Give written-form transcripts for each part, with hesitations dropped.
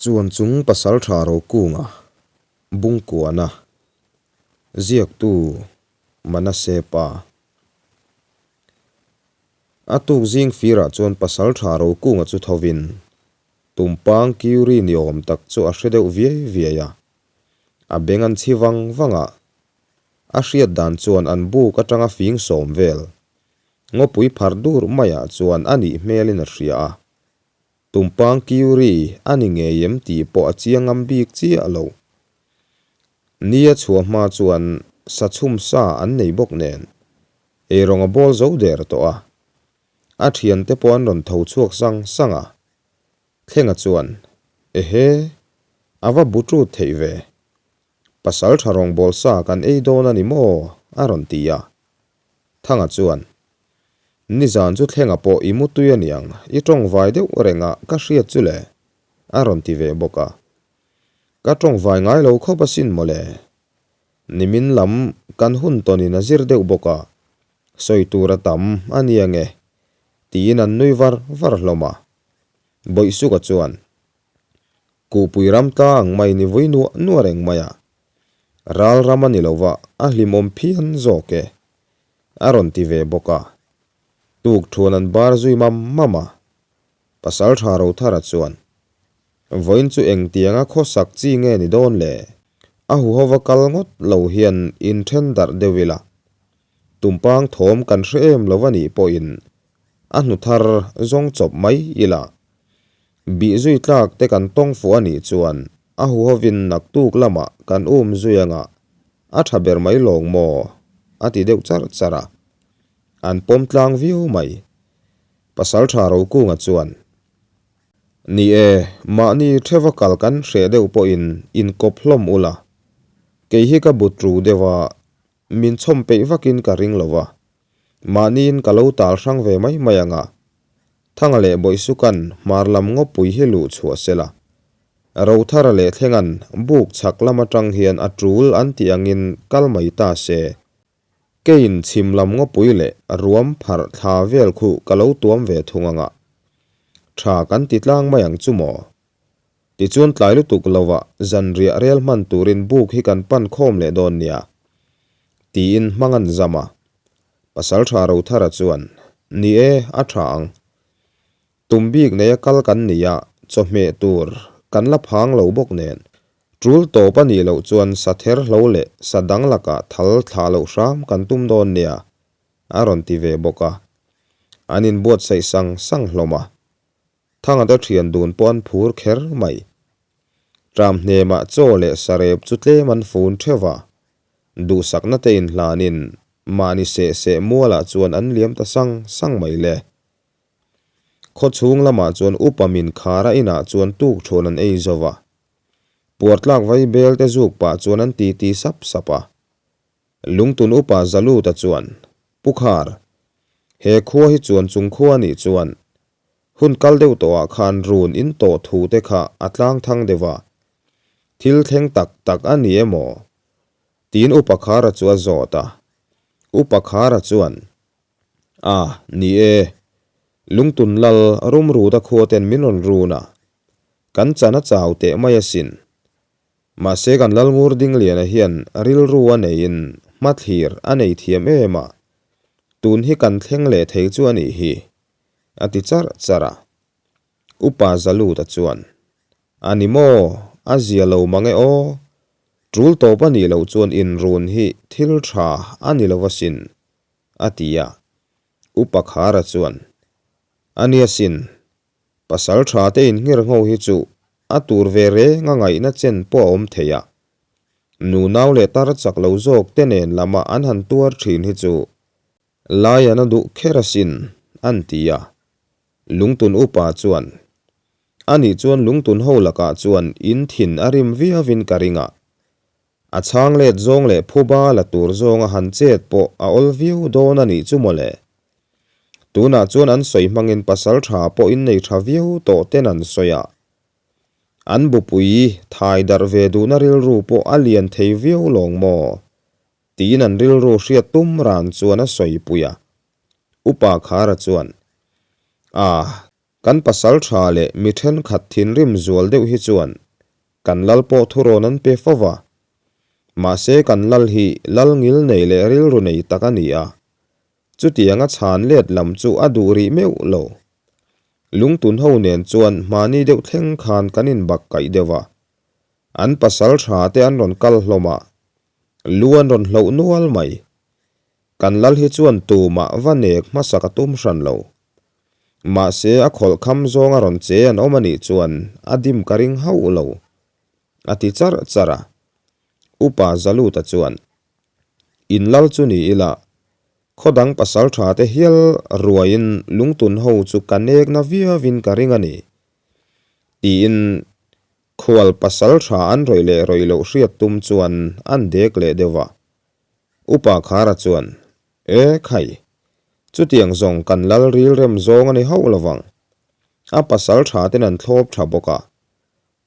Chuan chung pasaltha Rokunga, Bungkuana, ziaktu Manase pa. A tuk zing firah chuan pasaltha Rokunga chu thovin tumpang kiuri ni awm tak chu a hre deuh viai viai a. A beng an chhi vang vang a, a hriat dan chuan an buk atanga fing sawm vel ngawpui phar dur maiah chuan a nih hmelin a hria a. Tumpang Kiuri a ni ngei em tih pawh a chiang ngam bik chiah lo. Ni a chhuah hma chuan sa chhum sa an nei bawk nen eirawng a bawl zo der tawh a. A thiante pawh an rawn tho chhuak sang sang a. Thlenga chuan, Ehe, a va bu ṭut theih ve. Pasal ṭha rawngbâwl sa kan ei dawn a ni maw? a rawn ti a. Thanga chuan, Nizan chu Thlenga pawh i mutui a niang, i tawngvai deuh reng a ka hriat chu le, a rawn ti ve bawk a. Ka tawngvai ngai lo khawp asin maw le. Nimin lam kan hun tawnin a zir deuh bawk a, sawi tur a tam a nia nge, tiin an nui var var hlawm a. Bawihsuka chuan, Kuhpui ram tla ang mai ni vui nuah nuah reng mai a. Ral ram a ni lo va, a hlimawm phian zawk e. A rawn ti ve bawk a. Tuk thuan an bar zui mam mam a. Pasal tha Rothara chuan, Vawiin chu engtianga khawsak chi nge ni dawn le? A huhova kal ngawt lo hian inthen darh deuh ila. Tumpang thawm kan hre em lo a nih pawhin a hnu thar zawng chawp mai ila. Bih zui tlak te kan tawng fuh a nih chuan a huhovin naktuk lamah kan um zui anga a tha ber mai lawng maw? a ti deuh charh charh a. An pawm tlang viau mai. Pasal tha Rokunga chuan, Ni e, mahni theva kal kan hreh deuh pawhin inkawp hlawm ula, kei hi ka but ru deuh a, Min chhawm peih vakin ka ring lo va, mahniin ka lo tal hrang ve mai mai ang a. Thanga leh Bawihsuka'n hmar lam ngawpui hi luh chhuah se la. Rothara leh Thlenga'n buk chhak lam atang hian a tul an tih angin kal mai ta se. Keiin chhim lam ngawpui leh ruam pharh thla vel khuh ka lo tuam ve thung ang a. Tha kan ti tlang mai ang chu maw? Tichuan tlai lutuk lovah zanriah rel hman turin buk hi kan pan khawm leh dawn nia, tiin hmang an zam a. Pasaltha Rothara chuan, Ni e, a tha ang. Tum bik neia kal kan ni a, chawhmeh tur kan la phang lo bawk nen, tul tawp a nih loh chuan sa ther hlo leh sa dang lakah thal thlah loh hram kan tum dawn nia, a rawn ti ve bawk a. An inbuatsaih sang sang hlawm a. Thangate thian dun pawh an phur kher mai. Tram hnemah chaw leh sarep chu tlem an fun theuh a, duhsakna te inhlanin mahni seh seh mualah chuan an liam ta sang sang mai le. Khaw chhung lamah chuan upa min khara inah chuan tuk thuan an ei zo va. Puartlak vai bel te zuk pah chuan an titi sap sap a. Lungtun upa Zaluta chuan, Pu Khar, he khua hi chuan chung khua nih chuan Hun kal deuh tawhah khan run in tawh thu te kha a tlang thang deuh a, thil thleng tak tak a ni emaw? Tiin Upa Khara chu a zawt a. Upa Khara chuan, A, ni e. Lungtun lal Rumruta khua ten min rawn run a, kan chan a chau teh mai asin. Mahse kan Lalngur Dingliana hian rilru a neiin hmathlir a nei thiam em a, tun hi kan thleng leh thei chu a nih hi. A ti charh charh a. Upa Zaluta chuan, A ni maw? A zia lo mang e aw. Tul tawp a nih loh chuan inrun hi thil tha a ni lo asin, a ti a. Upa Khara chuan, A ni asin. Pasal tha te inngirngho hi chu a tur ve reng a ngaihna chen pawh a awm thei a. Nunau leh tar chak lo zawk te nen lama an han tuar thin hi chu Laian a duh kher asin, an ti a. Lungtun upa chuan, Ani chuan lungtun ho lakah chuan in thin a rim viauin ka ring a. A chhang let zawng leh phuba la tur zawnga han chet pawh a awl viau dawn a nih chu mawle. Tunah chuan an sawi hmangin pasal tha pawh in nei tha viau tawh ten an sawi a. An bupui thai darh ve duhna rilru pawh a lian thei viau lawng maw? Tiin an rilru hriat tum ran chuan a sawi pui a. Upa Khara chuan, Ah! Kan pasalṭha leh mi ṭhenkhat thinrim zual deuh hi chuan kan lal pawh thurawn an pe fo va. Mahse kan lal hi lal ngil nei leh rilru nei tak a ni a, chutianga chhan let lam chu a duh rih meuh lo. Lungtun ho nen chuan hmani deuh thleng khan kan inbak kaih deuh a, an pasalṭha te an rawn kal hlawm a, lu an rawn hloh nual mai. Kan lal hi chuan tumah va nek hmasa ka tum hran lo. Mahse a khawlh kham zawng a rawn che an awm a nih chuan a dim ka ring hauh lo, a ti charh charh a. Upa Zaluta chuan, In lal chu ni ila, khaw dang pasal tha te hial ruaiin lungtun ho chu ka nek na viauin ka ring a ni, tiin khual pasal tha an rawih leh rawih loh hriat tum chuan an dek leh deuh a. Upa Khara chuan, E khai, chutiang zawng kan lal ril rem zawng a ni hauh lovang. A pasal tha ten an thlawp tha bawk a.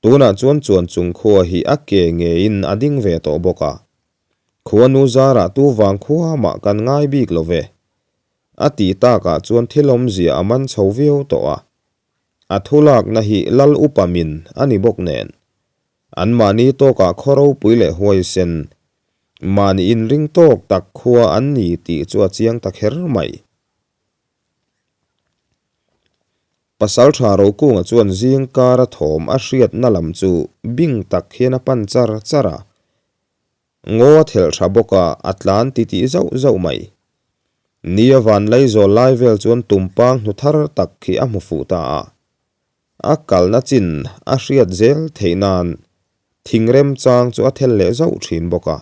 Tunah chuan chuan chung khua hi a ke ngeiin a ding ve tawh bawk a. Khuanu zarah tu vang khua mah kan ngai bik lo ve. A tih takah chuan thil awmzia a man chho viau tawh a. A thulakna hi lal upa min a ni bawk nen. Anmahni tawkah khaw ropui leh huaisen, mahni inring tawk tak khua an ni tih chu a chiang ta kher mai. Pasalṭha Rokunga chuan zingkara thawm a hriatna lam chu bing tak hian a pan char char a. Ngaw a thelh tha bawk a, a tlan titih zauh zauh mai. Nia van Laizawl lai vel chuan tumpang hnu thar tak khi a hmu fuh ta a. A kalna chin a hriat zel theih nan thing remchang chu a thel leh zauh thin bawk a.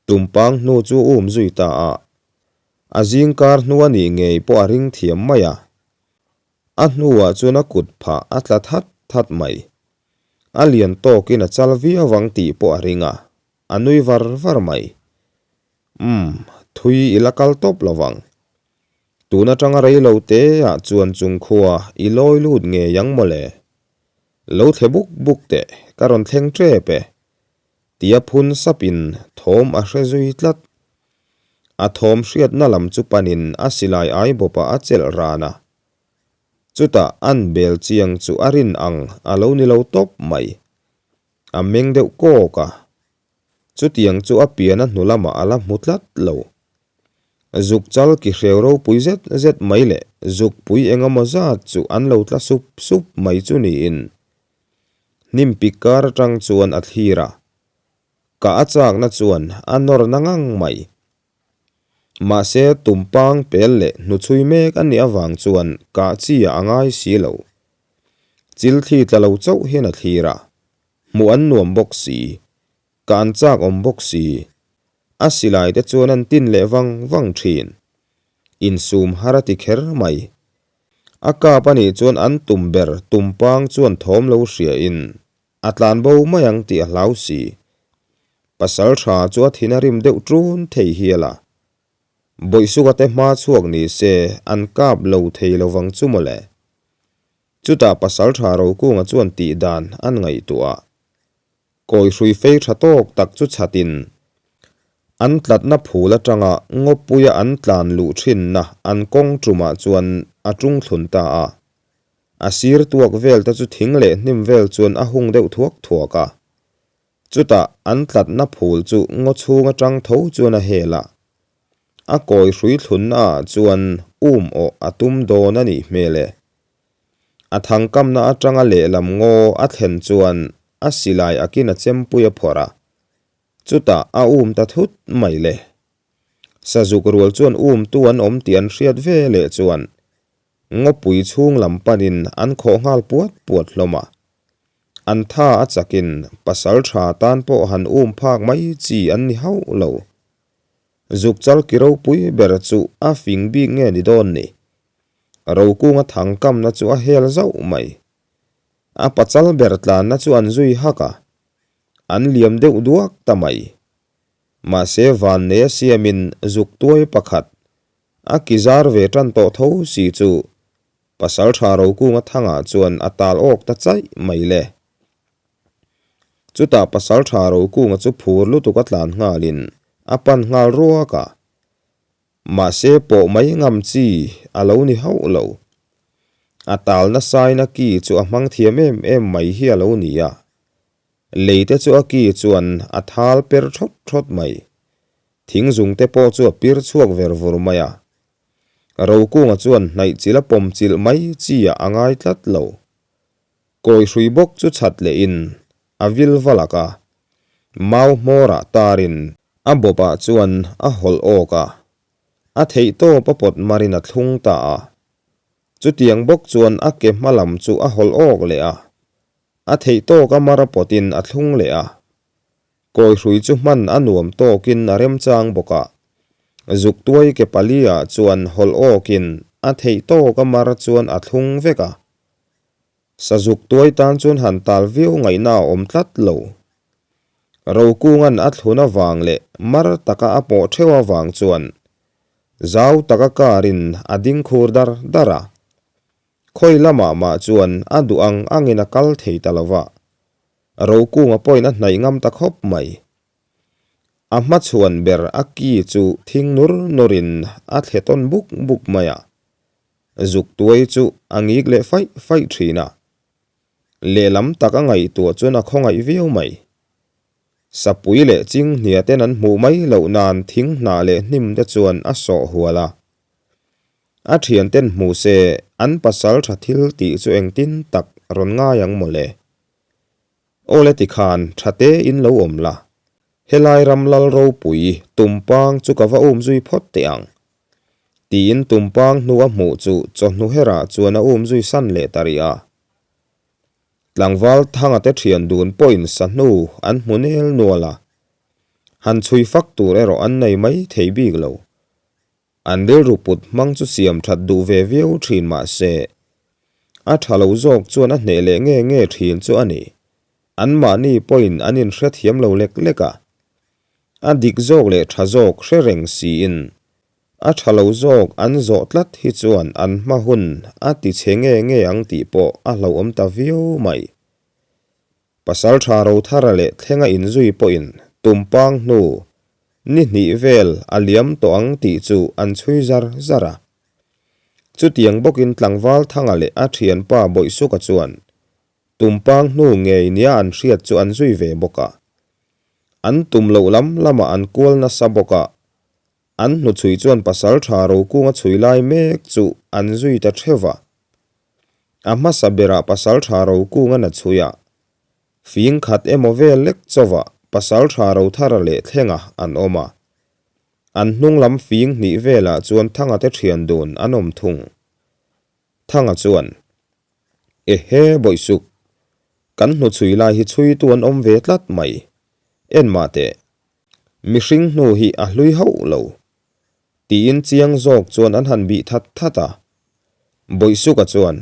Tumpang hnu chu a um zui ta a. A zingkar hnu a nih ngei pawh a ring thiam mai a. A hnuah chuan a kut phah a tla that that mai. A lian tawkin a chal viau ang tih pawh a ring a, a nui var var mai. Umm, thui i la kal tawp lo vang. Tun atanga rei lo te ah chuan chung khua i lawi lut ngei ang mawle. Lo thle buk buk teh, ka rawn thleng tep e. Tia phun sapin thawm a hre zui tlat. A thawm hriatna lam chu panin a silai ai bawpah a chelh ran a. Chutah an bel chiang chu a rin ang a lo ni lo tawp mai. A meng deuh kawk a. Chutiang chu a pian a hnu lamah a la hmu tlat lo. Zuk chal ki hreu ropui zet zet mai leh zuk pui eng emaw zat chu an lo tla sup sup mai chu niin. Hnim pik kar atang chuan a thlir a. Ka a chakna chuan a nawr na ngang mai. Mahse, tumpang pel leh hnuchhui mek a nih avang chuan kah chi ah a ngai si lo. Chil thli tla lo chauh hian a thlir a, hmuh an nuam bawk si, kah an chak awm bawk si. A silai te chuan an tin leh vang vang thin. Insum har a ti kher mai. A kap a nih chuan an tum ber tumpang chuan thawm lo hria in A tlan bo mai ang tih a hlau si. Pasal tha chu a thin a rim deuh ṭun thei hial a. Bawihsuka te hma chhuak ni se an kap lo thei lo vang chu mawle. Chutah pasal tha Rokunga chuan tih dan an ngaihtuah a. Kawi hrui fei tha tawk tak chu chhatin an tlatna phul atanga ngawpuia an tlan luh thinna an kawng tumah chuan a tung thlun ta a. A sir tuak vel te chu thing leh hnim vel chuan a hung deuh thuak thuak a. Chutah an tlatna phul chu ngaw chhung atang tho chuan a hel a. A kawi hrui thlunna ah chuan um awh a tum dawn a nih hmel e. A thangkamna atanga lehlam ngaw a thlen chuan a silai akin a chempui a phawrh a. Chutah a um ta thut mai le. Sazuk rual chuan umtu an awm tih an hriat ve leh chuan Ngawpui chhung lam panin an khawh nghal puat puat hlawm a. An tha a chakin pasal tha tan pawh han um phak mai chi an ni hauh lo. Zuk chal ki ropui ber chu a fing bik nge ni dawn ni. Rokunga thang kamna chu a hel zauh mai. A pachal ber tlanna chu an zui hak a. An liam deuh duak ta mai. Mahse vannei a siamin zuk tuai pakhat A ki zar ve tan tawh tho si chu pasal tha Rokunga thangah chuan a tal awk ta chaih mai le. Chutah pasal tha Rokunga chu phur lutuk a tlan nghalin a pan nghal ruak a. Mahse pawh mai ngam chi a lo ni hauh lo. A tal nasain a ki chu a hmang thiam em em mai hi a lo ni a. Lei te chu a ki chuan a thal per thawt thawt mai. Thing zung te pawh chu a pir chhuak ver vur mai a. Rokunga chuan hnaih chilh a pawm chilh mai chi ah a ngai tlat lo. Kawi hrui bawk chu chhat lehin a vil va lak a, mau hmawrah tarin a bawpah chuan a hawlh awk a, a theih tawp a pawt marin a thlung ta a. Chutiang bawk chuan a ke hma lam chu a hawlh awk leh a, a theih tawk a mar a pawtin a thlung leh a. Kawi hrui chu hman a nuam tawkin a remchang bawk a, zuk tuai ke pali-ah chuan hawlh awkin a theih tawk a mar chuan a thlung vek a. Sazuk tuai tan chuan han tal viau ngaihna a awm tlat lo. Rokunga'n a thlun avang leh mar taka a pawh theuh avang chuan zau taka karin a ding khur dar dar a. Khawi lamah mah chuan a duh ang angin a kal thei ta lo va. Rokunga pawhin a hnaih ngam ta khawp mai. A hmachhuan ber a ki chu thing nur nurin a thle tawn buk buk mai a. Zuk tuai chu a ngik leh faih faih thin a. Lehlam tak a ngaihtuah chuan a khawngaih viau mai. Sapui leh chinghnia ten an hmuh mai loh nan thing hnah leh hnim te chuan a sawh hual a. A thianten hmu se an pasal tha thil tih chu engtin tak rawn ngai ang mawle. Awle tikhan tha te in lo awm la, helai ram lal ropui Tumpang chu ka va um zui phawt teh ang. Tiin Tumpang hnu a hmuh chu chawhnu herah chuan a um zui san leh ta rih a. Tlangval Thanga te thian dun pawhin sa hnu an hmu nel nual a, han chhui fak tur erawh an nei mai thei bik lo. An rilru put hmang chu siam that duh ve viau thin mah se, a tha lo zawk chuan a hneh leh nge nge thin chu a ni. Anmahni pawhin an inhrethiam lo lek lek a. A dik zawk leh tha zawk hre reng siin, a tha lo zawk an zawh tlat hi chuan an hma hun a ti chhe nge nge ang tih pawh a hlauhawm ta viau mai. Pasal tha Rothara leh Thlenga inzui pawhin Tumpang hnu ni hnih vel a liam tawh ang tih chu an chhui zar zar a. Chutiang bawkin Tlangval Thanga leh a thianpa Bawihsuka chuan Tumpang hnu ngei nia an hriat chu an zui ve bawk a. An tum loh lam lamah an kual nasa bawk a, an hnuchhui chuan Pasal tha Rokunga chhui lai mek chu an zui ta theuh va. A hmasa berah Pasaltha Rokunga na chhui a, fing khat emaw vel lek chauhah Pasaltha Rothara leh Thlenga an awm a. An hnung lam fing hnih velah chuan Thanga te thian dun an awm thung. Thanga chuan, Ehe Bawihsuk, kan hnuchhui lai hi chhuitu an awm ve tlat mai. En mah teh, mihring hnu hi a hlui hauh lo. Tiin chiang zawk chuan an han bih that that a. Bawihsuka chuan,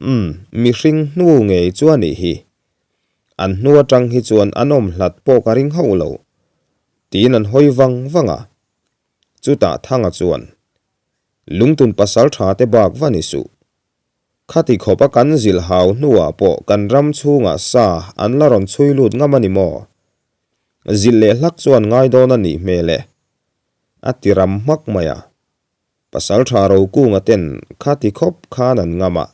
Umm, mihring hnu ngei chu a nih hi. An hnu atang hi chuan an awm hlat pawh ka ring hauh lo. Tiin an hawi vang vang a. Chutah Thanga chuan, Lungtun pasal tha te bak va ni suh. Khati khawpa kan zilh hau hnuah pawh kan ram chhungah sa an la rawn chhui lut ngam a ni maw? Zilh leh hlak chuan ngai dawn a nih hmel e. A ti ram hmak mai a. Pasal tha Rokunga ten kha ti khawp khan an ngam a.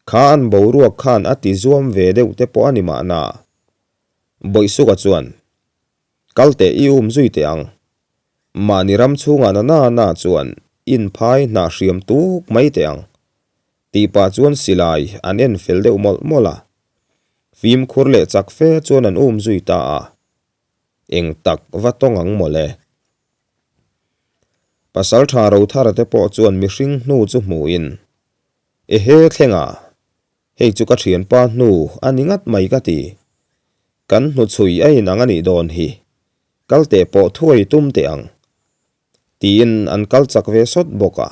Kha an boruak khan a ti zuam ve deuh te pawh a ni mahna. Bawihsuka chuan, Kal teh i um zui teh ang. Mahni ram chhungah na na na chuan inphai hnah hriam tuk mai teh ang. Tih pah chuan silai an en fel deuh mawlh mawlh a. Fimkhur leh chak fe chuan an um zui ta a. Eng tak va tawng ang mawle. Pasal tha Rothara te pawh chuan mihring hnu chu hmuhin, Ehe Thlenga, hei chu ka thianpa hnu a ni ngat mai ka ti. Kan hnuchhui a inang a nih dawn hi, kal teh pawh thuai tum teh ang. Tiin an kal chak ve sawt bawk a.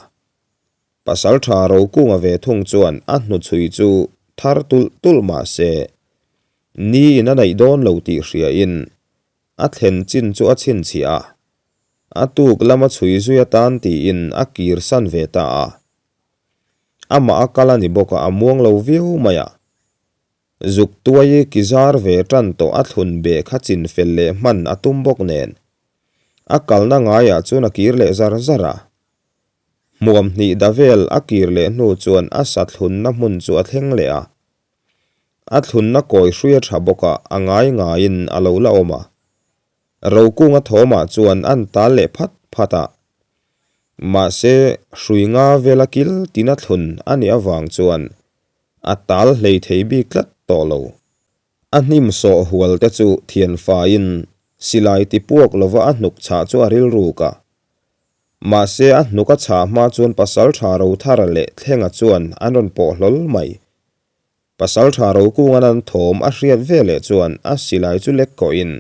Pasal tha Rokunga ve thung chuan a hnuchhui chu thar tulh tulh mah se, niin a neih dawn lo tih hriain A thlen chin chu a chhinchhiah a, a tuk lama chhui zui atan tiin a kir san ve ta a. Amah a kal a ni bawk a, a muang lo viau mai a. Zuk tuai ki zar ve tan tawh a thlun beh kha chin fel leh hman a tum bawk nen. A kalna ngaiah chuan a kir leh zar zar a. Hmuam hnih da vel a kir leh hnu chuan a sa thlunna hmun chu a thleng leh a. A thlunna kawi hrui a tha bawk a, a ngai ngaiin a lo la awm a. Rokunga thawmah chuan an tal leh phat phat a. Mahse, hrui nga vela kil tina thlun a nih avang chuan a tal hlei thei bik tlat tawh lo. A hnim sawh hual te chu thian faiin silai ti puak lova a hnuk chhah chu a rilruk a. Mahse a hnuk a chhah hma chuan Pasaltha Rothara leh Thlenga chuan an rawn pawh hlawl mai. Pasaltha Rokungan an thawm a hriat veleh chuan a silai chu lek kawhin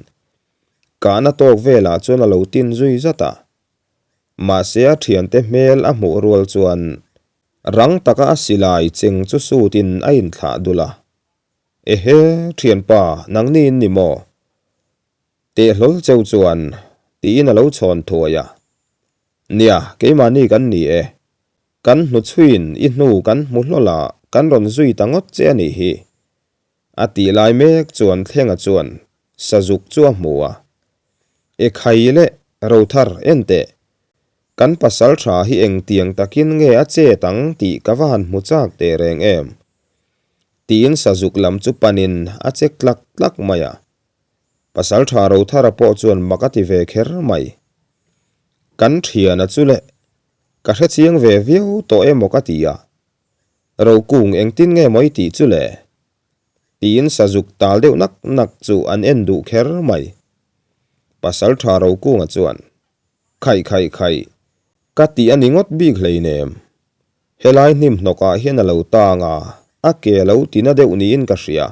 kahna tawk velah chuan a lo tin zui zat a. Mahse a thiante hmel a hmuh rual chuan rang taka a silai cheng chu sutin a inthlah dul a. Ehe, thianpa, nangni in ni maw? Teh hlawl cheu chuan tiin a lo chhawn thuai a. Nia, keimahni kan ni e. Kan hnuchhuiin i hnu kan hmu hlawl a, kan rawn zui ta ngawt che a nih hi. A tih lai mek chuan Thlenga chuan Sazuk chu a hmu a. E khai leh Rothar en teh. Kan pasal tha hi engtiang takin nge a chet ang tih ka va han hmu chak teh reng em? Tiin Sazuk lam chu panin a che tlak tlak mai a. Pasal tha Rothara pawh chuan mak a ti ve kher mai. Kan thiana chu le, ka hre chiang ve viau tawh emaw ka ti a. Rokung engtin nge maw i tih chu le? Tiin Sazuk tal deuh nak nak chu an en duh kher mai. Pasal tha Rokunga chuan, Khaih khaih khaih, ka tih a ni ngawt bik hleinem. Helai hnim hnawkah hian a lo tang a, a ke a lo tina deuh niin ka hria.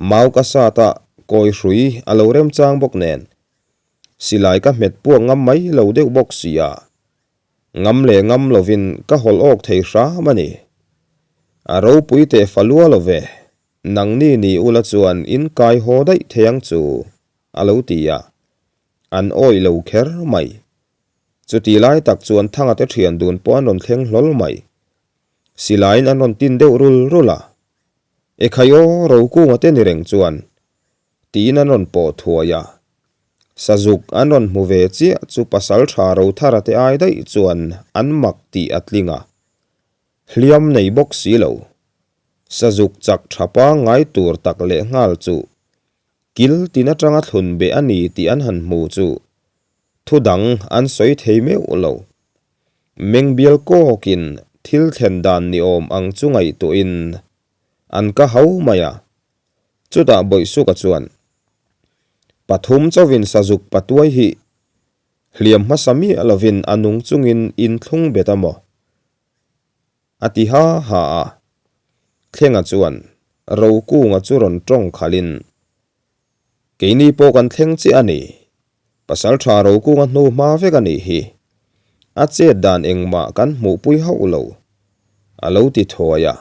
Mau ka sat a, kawi hrui a lo remchang bawk nen. Silai ka hmet puak ngam mai lo deuh bawk si a. Ngam leh ngam lovin ka hawlh awk thei hram a ni. A ropui teh fa lua lo ve, nangni ni ula chuan in kai haw daih thei ang chu, a lo ti a. An awih lo kher mai. Chuti lai tak chuan Thanga te thian dun pawh an rawn thleng hlawl mai. Silaiin an rawn tin deuh rul rul a. Ekhai aw, Rokunga te ni reng chuan tiin an rawn pawh thuai a. Sazuk an rawn hmu ve chiah chu pasal tha Rothara te ai daih chuan an mak tih a tling a. Hliam nei bawk si lo. Sazuk chak tha pangngai tur tak leh nghal chu kil tin atanga thlun beh a ni tih an han hmu chu thu dang an sawi thei meuh lo. Meng bial kawkin thil thlen dan ni awm ang chu ngaihtuahin an ka hau mai a. Chutah Bawihsuka chuan, Pathum chauhin Sazuk patuai hi hliam hmasa miah lovin a nung chungin in thlung bet a maw? A ti ha ha a. Thlenga chuan Rokunga chu rawn tawng khalhin, Keini pawh kan thleng chiah a ni. Pasalṭha Rokunga hnu hma vek a nih hi. A chet dan engmah kan hmuhpui hauh lo. A lo ti thuai a.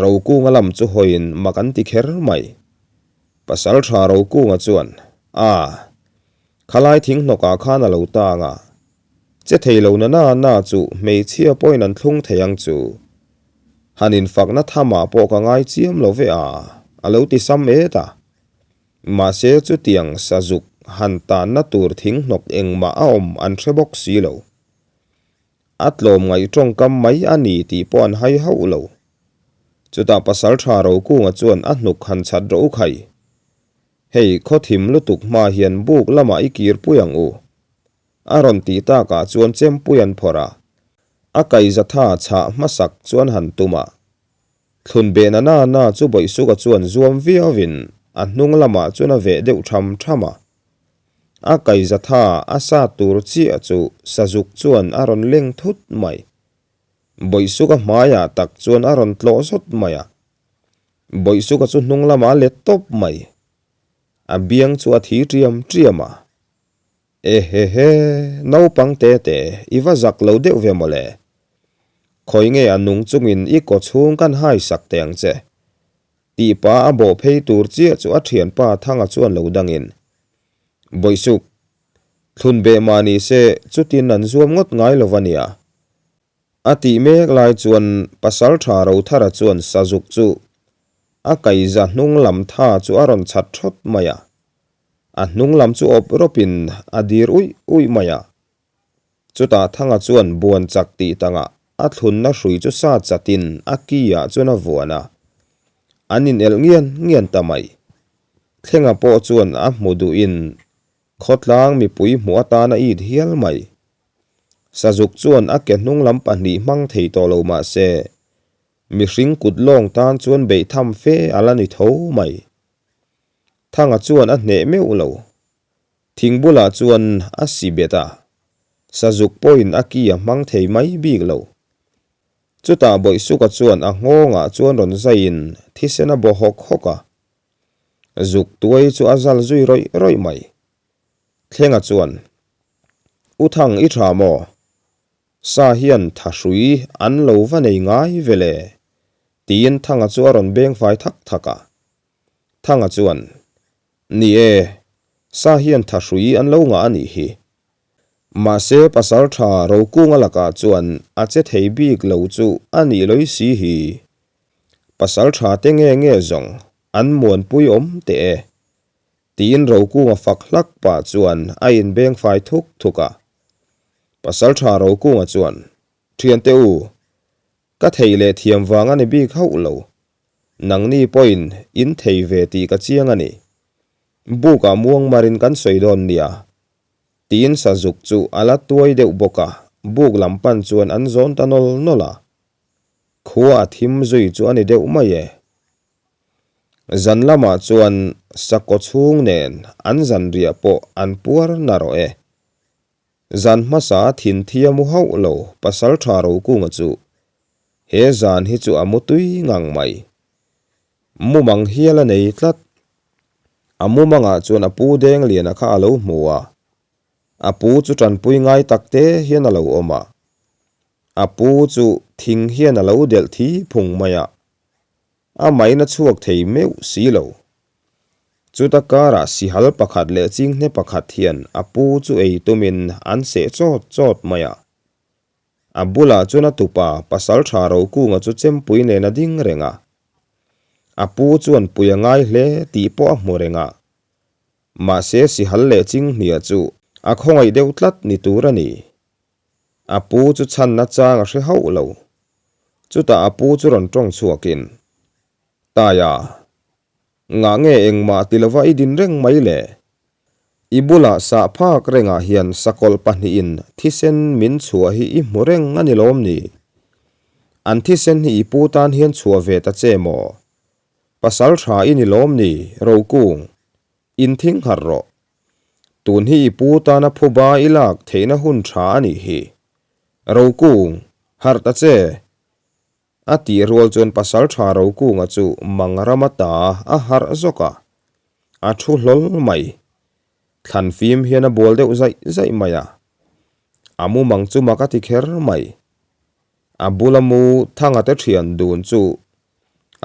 Rokunga lam chu hawiin mak an ti kher mai. Pasalṭha Rokunga chuan, A, khalai thing hnawkah khan a lo tang a. Che thei lo na na na chu hmeichhia pawhin an thlung thei ang chu. Han infakna thamah pawh ka ngai chiam lo ve a, a lo ti sam et a. Mahse chutiang sazuk han tanna tur thing hnawk engmah a awm an hre bawk si lo. A tlawm ngaih tawngkam mai a ni tih pawh an hai hauh lo. Chutah Pasaltha Rokunga chuan a hnuk han chhat rawh u khai. Hei khawthim lutuk hma hian buk lamah i kirpui ang u. A rawn tih takah chuan chempui an phawrh a, a kaizatha chhah hmasak chuan han tum a. Thlun beh na na na chu Bawihsuka chuan zuam viauin a hnung lamah chuan a veh deuh tham tham a. A kaizatha a sat tur chiah chu Sazuk chuan a rawn leng thut mai. Bawihsuka hmaiah tak chuan a rawn tlawh zawt mai a. Bawihsuka chu hnung lamah a let tawp mai. A biang chu a thi ṭiam ṭiam a. Ehehe, naupang te te, i va zak lo deuh ve mawle. Khawi nge a nung chungin i kaw chhung kan hai sak teh ang che. Tih pa a bawh phei tur chiah chu a thianpa Thanga chuan lo dangin, Bawihsuk, thlun beh mah ni se chutin an zuam ngawt ngai lo va nia. A tih mek lai chuan Pasaltha Rothara chuan Sazuk chu a kaiza hnung lam tha chu a rawn chhat thawt mai a. A hnung lam chu awp rawpin a dir uih uih mai a. Chutah Thanga chuan buan chak tih tangah a thlunna hrui chu sa chatin a ki ah chuan a vuan a, an inelh ngian ngian ta mai. Thlenga pawh chuan a hmu duhin khawtlang mipui hmuh atan a it hial mai. Sazuk chuan a ke hnung lam pahnih hmang thei tawh lo mah se, mihring kut lawng tan chuan beih tham fe a la ni tho mai. Thanga chuan a hneh meuh lo. Thing bulah chuan a si bet a, sazuk pawhin a ki a hmang thei mai bik lo. Chutah Bawihsuka chuan a nghawngah chuan rawn zaiin thisen a baw hawk hawk a, zuk tuai chu a zal zui rawih rawih mai. Thlenga chuan, U Thang i tha maw? Sa hian thahrui an lo va nei ngai ve le? tiin Thanga chu a rawn beng fai thak thak a. Thanga chuan, Ni e, sa hian thahrui an lo ngah a nih hi. Mahse pasal tha Rokunga lakah chuan a che thei bik lo chu a nih lawih si hi. Pasal tha te nge nge zawng an muanpui awm teh e. Tiin Rokunga fak hlak pah chuan a inbeng fai thuk thuk a. Pasal tha Rokunga chuan, Thiante u, ka thei leh thiam vang a ni bik hauh lo. Nangni pawhin in thei ve tih ka chiang a ni. Bukah muangmarin kan sawi dawn nia. Tiin sazuk chu a la tuai deuh bawk a, buk lam pan chuan an zawn ta nawl nawl a. Khua a thim zui chu a ni deuh mai e. Zan lamah chuan sakaw chhung nen an zanriah pawh an puar narawh e. Zan hmasa thin thi a mu hauh lo Pasaltha Rokunga chu he zan hi chu a mu tui ngang mai. Mumang hial a nei tlat. A mumangah chuan a pu Dengliana kha a lo hmu a, a pu chu tanpui ngai tak te hian a lo awm a. A pu chu thing hian a lo delh thi phung mai a. A main a chhuak thei meuh si lo. Chuta karah sihal pakhat leh chinghne pakhat hian a pu chu ei tumin an seh chawt chawt mai a. A bulah chuan a tupa Pasaltha Rokunga chu chempui nen a ding reng a. A pu chuan pui a ngai hle tih pawh a hmu reng a. Mahse sihal leh chinghnia chu a khawngaih deuh tlat ni tur a ni. A pu chu chhanna chang a hre hauh lo. Chutah a pu chu rawn tawng chhuakin, Taia, ngah nge engmah ti lova i din reng mai le? I bulah sah phak rengah hian sakawlh pahnihin thisen min chhuah hi i hmu reng a ni lawm ni? An thisen hi i pu tan hian chhuah ve ta che maw? Pasal tha i ni lawm ni, Rokung? Inthing harh rawh. Tun hi i pu tana phuba i lak theihna hun tha a nih hi. Rokung, harh ta che! A tih rual chuan Pasaltha Rokunga chu mang rama ta a harh zawk a, a thu hlawl mai. Thlan fim hian a bual deuh zaih zaih mai a. A mumang chu mak a ti kher mai. A bula mu Thanga te thian dun chu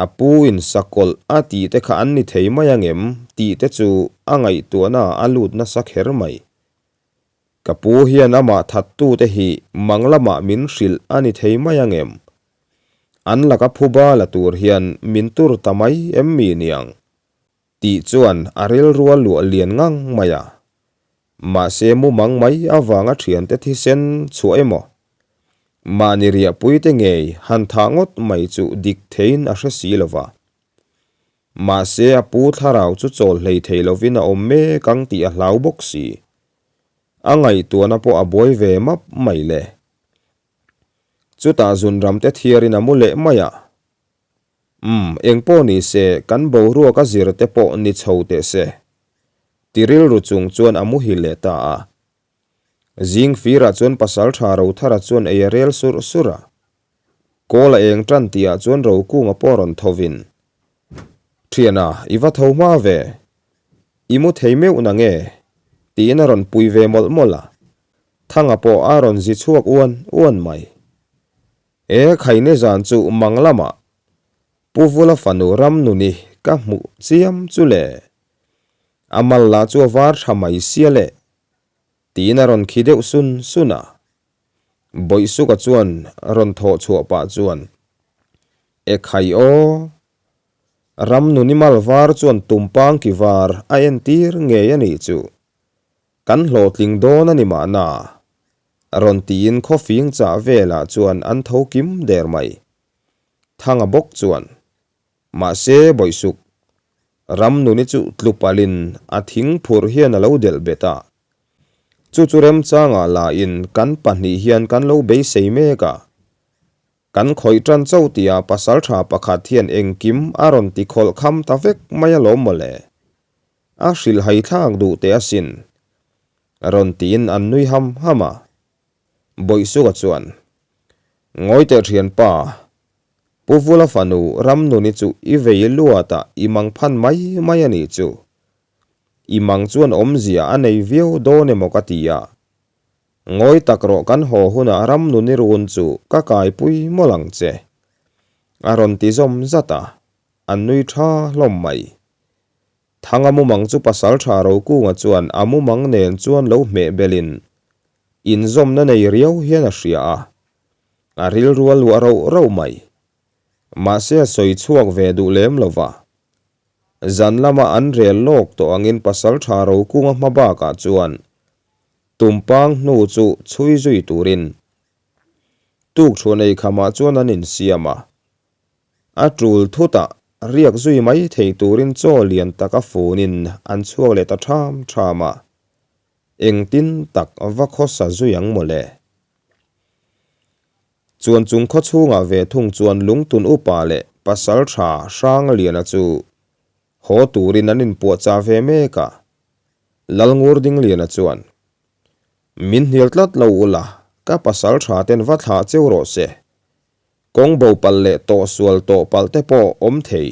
A pu in sakawlh a tih te kha an ni thei mai angem tih te chu a ngaihtuahna a lut nasa kher mai. Ka pu hian amah thattu te hi mang lamah min hrilh a ni thei mai angem? An laka phuba la tur hian min tur ta mai em mi niang? Tih chuan a rilru a luah lian ngang mai a. Mahse mumang mai avanga thiante thisen chhuah emaw, mahni riahpuite ngei han thah ngawt mai chu dik theiin a hre si lo va. Mahse a pu thlarau chu chawl hlei thei lovin a awm mek ang tih a hlau bawk si. A ngaihtuahna pawh a buai ve map mai le. Chutah zunramte thiarin a mu leh mai a. Umm, eng pawh ni se, kan boruak a zir te pawh ni chho teh se. Ti rilru chung chuan a muhil leh ta a. Zing firah chuan Pasaltha Rothara chuan ei a rel surh surh a. Kawl a eng tan tihah chuan Rokunga pawh rawn thovin, Thiana, i va tho hma ve. I mu thei meuh na nge? tiin a rawn pui ve mawlh mawlh a. Thanga pawh a rawn zi chhuak uan uan mai. E khaine zan chu mang lamah Pu Vula fanu Ramnuni ka hmuh chiam chu le. A mal lah chu a var tha mai sia le. Tiin a rawn khi deuh sun sun a. Bawihsuka chuan rawn thawh chhuah pah chuan, E khai aw. Ramnuni mal var chuan tumpang ki var a entir ngei a nih chu. Kan hlawhtling dawn a ni mahna. Rawn tiin khawfing chah velah chuan an tho kim der mai. Thanga bawk chuan, Mahse, Bawihsuk, Ramnuni chu tlu palhin a thing phurh hian a lo delh bet a. Chu chu remchangah lahin kan pahnih hian kan lo beisei mek a. Kan khawih tan chauh tihah pasaltha pakhat hian engkim a rawn ti khawlh kham ta vek mai alawm mawle. A hrilhhai thlak duh teh asin. Rawn tiin an nui ham ham a. Bawihsuka chuan, Ngawi teh thianpa, Pu Vula fanu Ramnuni chu i vei luatah i mang phan mai mai a nih chu. I mang chuan awmzia a nei viau dawn emaw ka ti a. Ngawi tak rawh kan haw hunah Ramnuni run chu ka kaipui mawlh ang che. A rawn ti zawm zat a, an nui tha hlawm mai. Thanga mumang chu Pasaltha Rokunga chuan a mumang nen chuan lo hmeh belin inzawmna nei riau hian a hria a, a rilru a luah rauh rauh mai. Mahse a sawi chhuak ve duh lem lo va. Zan lama an rel lawk tawh angin Pasaltha Rokunga hma bakah chuan Tumpang hnu chu chhui zui turin tukṭhuan ei khamah chuan an insiam a. A ṭul thutah riak zui mai thei turin chaw lian taka funin an chhuak leh ta ṭham ṭham a. Engtin tak va khawsa zui ang mawle. Chuan chung khaw chhungah ve thung chuan lungtun upa leh pasalṭha Hrangliana chu haw turin an inpuahchah ve mek a. Lalngur Dingliana chuan, Min hnial tlat lo ula, ka pasal tha ten va thlah cheu rawh se. Kawng bo palh leh tawh sual tawh palh te pawh awm thei.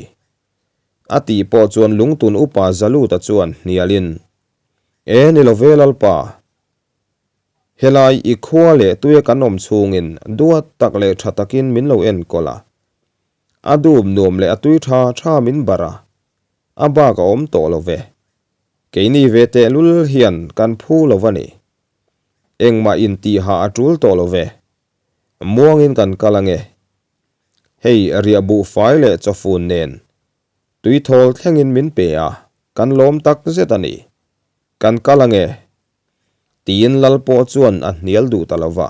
A tih pawh chuan lungtun upa Zaluta chuan hnialin, E ni lo ve Lalpa, helai i khua leh tuia kan awm chhungin duat tak leh tha takin min lo enkawl a. A dup nuam leh a tui tha tha min barh a, a bak a awm tawh lo ve. Keini ve tehlul hian kan phu lo va ni. Engmah intihah a tul tawh lo ve. Muangin kan kal ange. Hei riah buhfai leh chawfun nen tuithawl thlengin min pe a, kan lawm tak zet a ni. Kan kal ange. Tiin Lal pawh chuan a hnial duh ta lo va.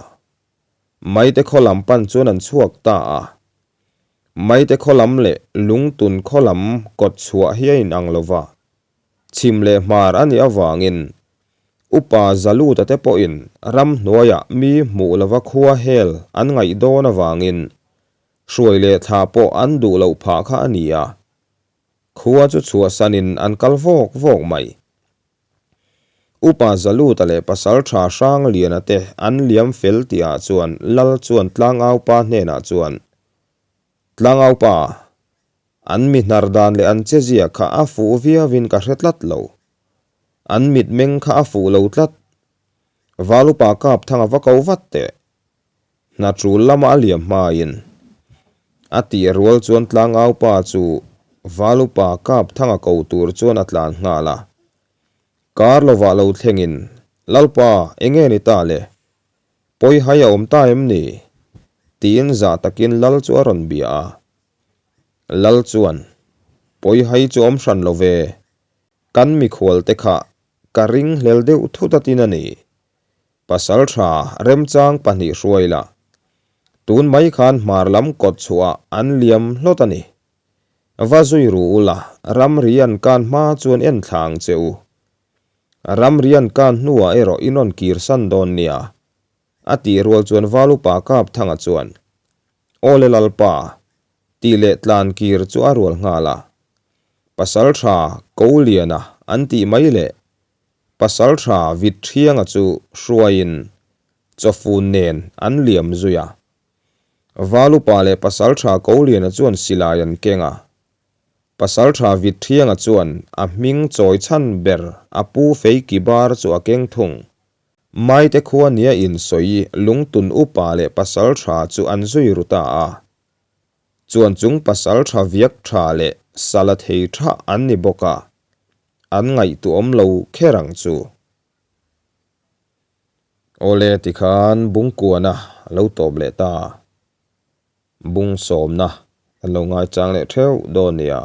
Maite khaw lam pan chuan an chhuak ta a. Maite khaw lam leh Lungtun khaw lam kawt chhuah hi a inang lo va. Chhim leh hmar a nih avangin Upa Zaluta te pawhin ramhnuaiah mi hmuh lova khua hel an ngaih dawn avangin hruai leh thla pawh an duh loh phah kha a ni a. Khua chu chhuahsanin an kal vawk vawk mai. Upa Zaluta leh Pasalṭha Hrangliana te an liam fel tihah chuan Lal chuan Tlangaupa hnenah chuan, Tlangaupa, an mi hnar dan leh an chezia kha a fuh viauin ka hre tlat lo. An mitmeng kha a fuh lo tlat. Valupa Kapthanga va ko vat teh. Hna ṭul lama a liam hmain a tih rual chuan tlangaupa chu Valupa Kapthanga ko tur chuan a tlan nghal a. Kar lovah lo thlengin, Lalpa, enge ni ta le? Pawihai a awm ta em ni? tiin zah takin Lal chu a rawn bia a. Lal chuan, Pawihai chu awm hran lo ve, kan mikhualte kha ka ringhlel deuh thut a tin a ni. Pasal tha remchang pahnih hruai la, tun mai khan hmar lam kawt chhuah an liam hlawt a ni. Va zui ru ula, ramri an kan hma chuan en thla ang che u. Ramri an kan hnuah erawh i rawn kir san dawn nia, a tih rual chuan Valupa Kapthanga chuan, Awle Lalpa, tih leh tlan kir chu a rual nghal a. Pasal tha Koliana an tih mai leh Pasalṭha Vitṭhianga chu hruaiin chawfun nen an liam zui a. Valupa leh Pasalṭha Koliana chuan silai an keng a. Pasalṭha Vitṭhianga chuan a hming chawi chhan ber a pu fei ki bar chu a keng thung. Maite khua nia insawi Lungtun upa leh Pasalṭha chu an zui ru ta a. Chuan chung Pasalṭha viak ṭha leh sala thei ṭha an ni bawk a. An ngaihtuahawm lo kher ang chu. Awle tikhan Bungkuana a lo tawp leh ta. Bung sawmna kan lo ngaichang leh theuh dawn nia.